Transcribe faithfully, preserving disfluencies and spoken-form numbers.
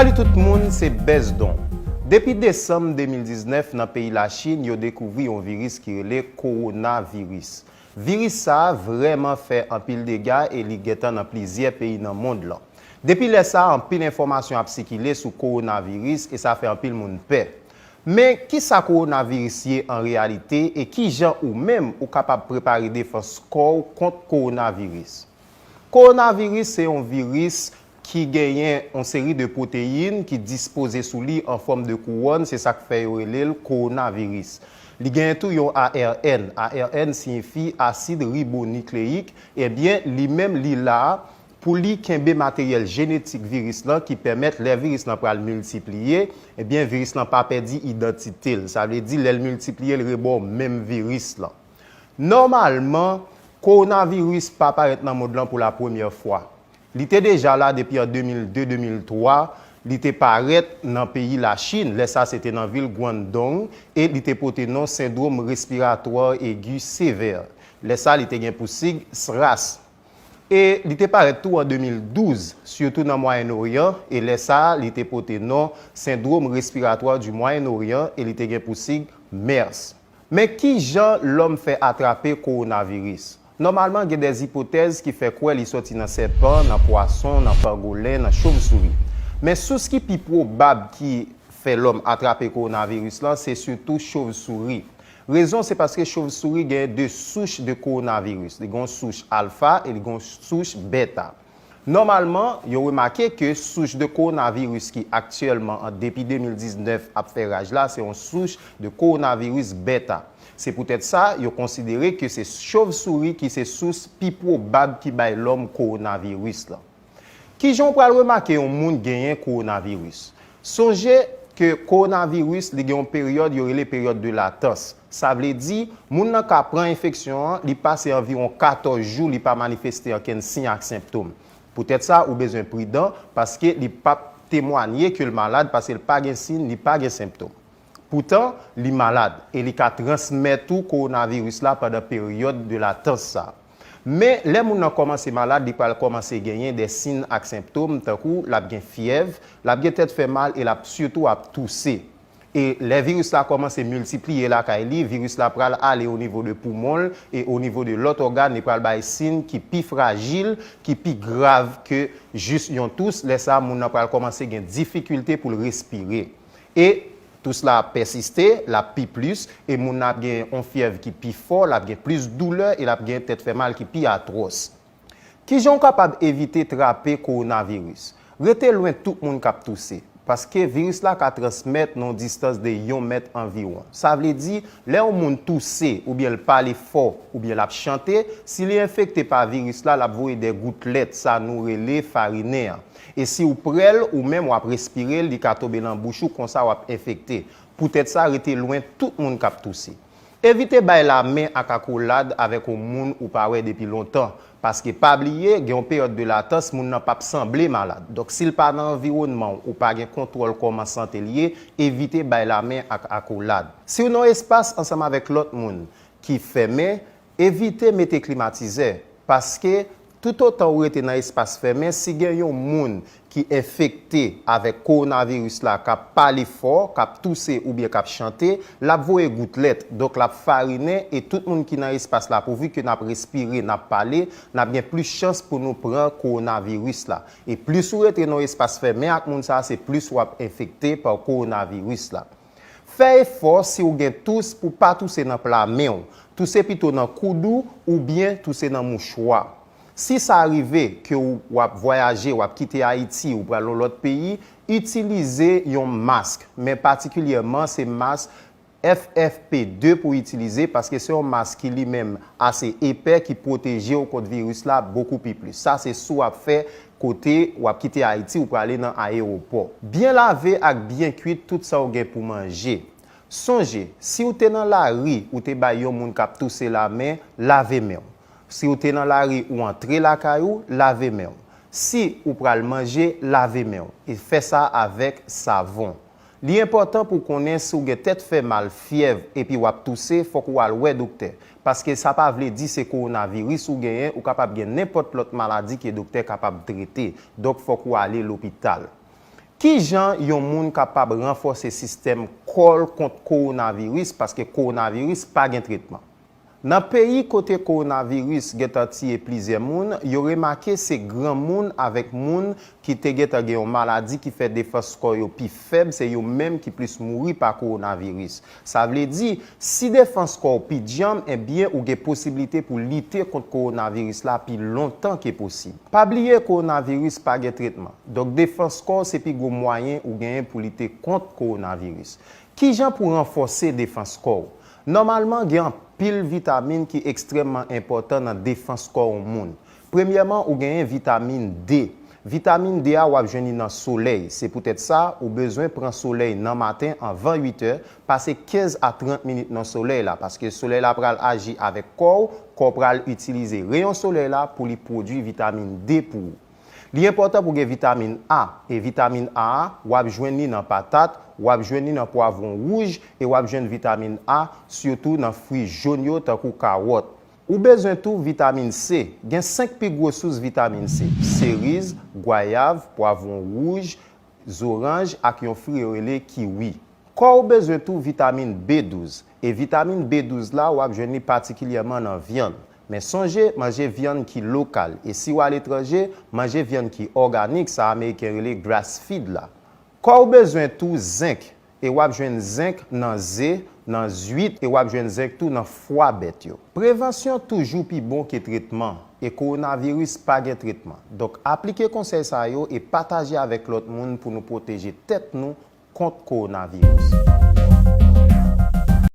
Salut tout moun, se Bezdon. Depi desanm de mil diznèf, nan peyi Lachin, yo dekouvri yon viris ki rele kowonaviris. Viris sa a vrèman fè anpil dega e li gentan nan plizyè peyi nan mond lan. Depi lè sa a, anpil enfòmasyon ap sikile sou kowonaviris e sa fè anpil moun pè. Men, kisa kowonaviris ye an reyalite e kijan ou menm ou kapab prepare defans kò w kont kowonaviris? Kowonaviris se yon viris ki genyen yon seri de pwoteyin ki dispoze sou li an fòm de kouwòn, se sa k fè yo rele l kowonaviris. Li genyen tou yon A R N. A R N siyifi asid ribonikleyik. Ebyen, li menm, li la pou li kenbe materyèl jenetik viris lan ki pèmèt lè viris lan pral miltipliye, ebyen, viris lan pa pèdi idantite l. Sa vle di, lè l miltipliye, l reba w menm viris lan. Nòmalman, kowonaviris pa parèt nan mond lan pou la premyè fwa. Li te deja la depi an de mil de, de mil twa, li te parèt nan peyi Lachin. Lè sa, se te nan vil Guangdong e li te pote non sendwòm respiratwa egi sevè. Lè sa, li te gen pou sig sras. E li te parèt tou an de mil douz, sitou nan Mwayen Oryan, e lè sa a, li te pote non sendwòm respiratwa di Mwayen Oryan e li te gen pou sig mers. Men kijan lòm fè atrape kowonaviris? Nòmalman, gen dè ipotèz ki fè kwè li sòti nan sèpan, nan pwason, nan pangolen, nan chovsouri. Men sous ki pi pwobab ki fè lòm atrape kowonaviris lan, se sitou chovsouri. Rezon, se paske chovsouri gen de souch de kowonaviris. Li gen yon souch alfa e li gen yon souch beta. Nòmalman, yo remake ke souch de kowonaviris ki aktyèlman an depi de mil diznèf ap fè raj la, se yon souch de kowonaviris beta. Se poutèt sa, yo konsidere ke se chovsouri ki se sous pi pwobab ki bay lòm kowonaviris lan. Kijan w pral remake yon moun genyen kowonaviris? Sonje ke kowonaviris, li gen yon peryòd yo rele peryòd de latans. Sa vle di, moun nan ka pran enfeksyon an, li pase anviwon katòz jou, li pa manifeste okenn siy ak senptòm. Poutèt sa, ou bezwen pridan, paske li p ap temwanye ke l malad, paske l pa gen siy, li pa gen senptòm. Poutan, li malad e li ka transmèt ou kowonaviris la pandan peryòd de latans sa. Men, lè moun nan kòmanse malad, li pral kòmanse genyen de siy ak senptòm, tankou l ap gen fyèv, l ap gen tèt fè mal e l ap sitou ap touse. E lè viris la kòmanse miltipliye lakay li, viris la pral ale o nivo de poumon l e o nivo de lòt ògàn, li pral bay siy ki pi frajil, ki pi grav ke jis yon tous. Lè sa a, moun nan pral kòmanse gen difikilte pou l respire. E tous la ap pèsiste, l ap pi plis, e moun nan ap gen yon fyèv ki pi fò, l ap gen plis doulè e l ap gen tèt fè mal ki pi atwòs. Kijan w kapab evite trape kowonaviris? Rete lwen tout moun k ap touse, paske viris la ka transmèt nan yon distans de yon mèt anviwon. Sa vle di, lè yon moun touse oubyen l pale fò oubyen l ap chante, si li enfekte pa viris la, l ap voye de goutlèt, sa nou rele farinen an. E si w pre l, ou menm w ap respire l, li ka tonbe nan bouch ou, konsa w ap enfekte. Poutèt sa, rete lwen tout moun k ap touse. Evite bay lamen ak akolad avèk yon moun ou pa wè depi lontan, paske pa bliye, gen yon peryòd de latans, moun nan p ap sanble malad. Donk, si l pa nan anviwònman w, ou pa gen kontwòl kòman sante l ye, evite bay lamen ak akolad. Si w nan yon espas ansanm avèk lòt moun ki fèmen, evite mete klimatizè, paske toutotan ou rete nan espas fèmen, si gen yon moun ki enfekte avèk kowonaviris la, k ap pale fò, k ap touse oubyen k ap chante, l ap voye goutlèt, donk l ap farinen, e tout moun ki nan espas la, pouvi ke n ap respire, n ap pale, n ap gen plis chans pou nou pran kowonaviris la. E plis ou rete nan yon espas fèmen ak moun sa a, se plis w ap enfekte pa kowonaviris la. Fè efò, si w gen tous, pou pa touse nan pla men w. Touse pito nan koud ou oubyen touse nan mouchwa. Si sa rive ke w, w ap vwayaje, w ap kite Ayiti, ou pral yon lòt peyi, itilize yon mask, men patikilyèman se mask F F P de pou itilize, paske se yon mask ki li menm ase epè, ki pwoteje w kont viris la bokou pi plis. Sa se si w ap fè kote w ap kite Ayiti, ou prale nan ayewopò. Byen lave ak byen kwit tout sa w gen pou manje. Sonje, si w te nan lari, ou te bay yon moun k ap touse lamen, lave men w. Si w te nan lari, ou antre lakay ou, lave men w. Si ou pral manje, lave men w. E fè sa avèk savon. Li enpòtan pou w konnen si w gen tèt fè mal, fyèv, epi w ap touse, fòk ou al wè doktè. Paske sa pa vle di se kowonaviris ou genyen, ou kapab gen nenpòt lòt maladi ke doktè kapab trete. Donk, fòk ou ale lopital. Ki jan yon moun kapab ranfòse sistèm kò l kont kowonaviris, paske kowonaviris pa gen tretman? Nan peyi kote kowonaviris gentan tiye plizyè moun, yo remake se granmoun avèk moun ki te gentan gen yon maladi ki fè defans kò yo pi fèb, se yo menm ki plis mouri pa kowonaviris. Sa vle di, si defans kò w pi djanm, ebyen ou gen posiblite pou lite kont kowonaviris la pi lontan ke posib. Pa bliye kowonaviris pa gen tretman. Donk defans kò w se pi gwo mwayen ou genyen pou lite kont kowonaviris. Ki jan pou ranfòse defans kò w? Nòmalman, gen anpil vitamin ki ekstrèmman enpòtan nan defans kò yon moun. Premyèman, ou genyen vitamin D. Vitamin D a w ap jwenn li nan solèy. Se poutèt sa, ou bezwen pran solèy nan maten anvan uit è, pase kenz a trant minit nan solèy la, paske solèy la pral aji avèk kò w, kò w pral itilize reyon solèy la pou li pwodui vitamin D pou ou. Li enpòtan pou gen vitamin A, e vitamin A a, w ap jwenn li nan patat, w ap jwenn li nan pwavwon wouj, e w ap jwenn vitamin A sitou nan fwi jòn yo tankou kawòt. Ou bezwen tou vitamin C. Gen senk pi gwo sous vitamin C: seriz, gwayav, pwavwon wouj, zoranj ak yon fwi yo rele kiwi. Kò w bezwen tou vitamin B douz. E vitamin B douz la, w ap jwenn li patikilyèman nan vyann. Men sonje, manje vyann ki lokal. E si w aletranje, manje vyann ki òganik, sa Ameriken rele grass feed la. Kò w bezwen tou zenk. E w ap jwenn zenk nan ze, nan zwit, e w ap jwenn zenk tou nan fwa bèt yo. Prevansyon toujou pi bon ke tretman, e kowonaviris pa gen tretman. Donk, aplike konsèy sa yo e pataje avèk lòt moun pou nou pwoteje tèt nou kont kowonaviris.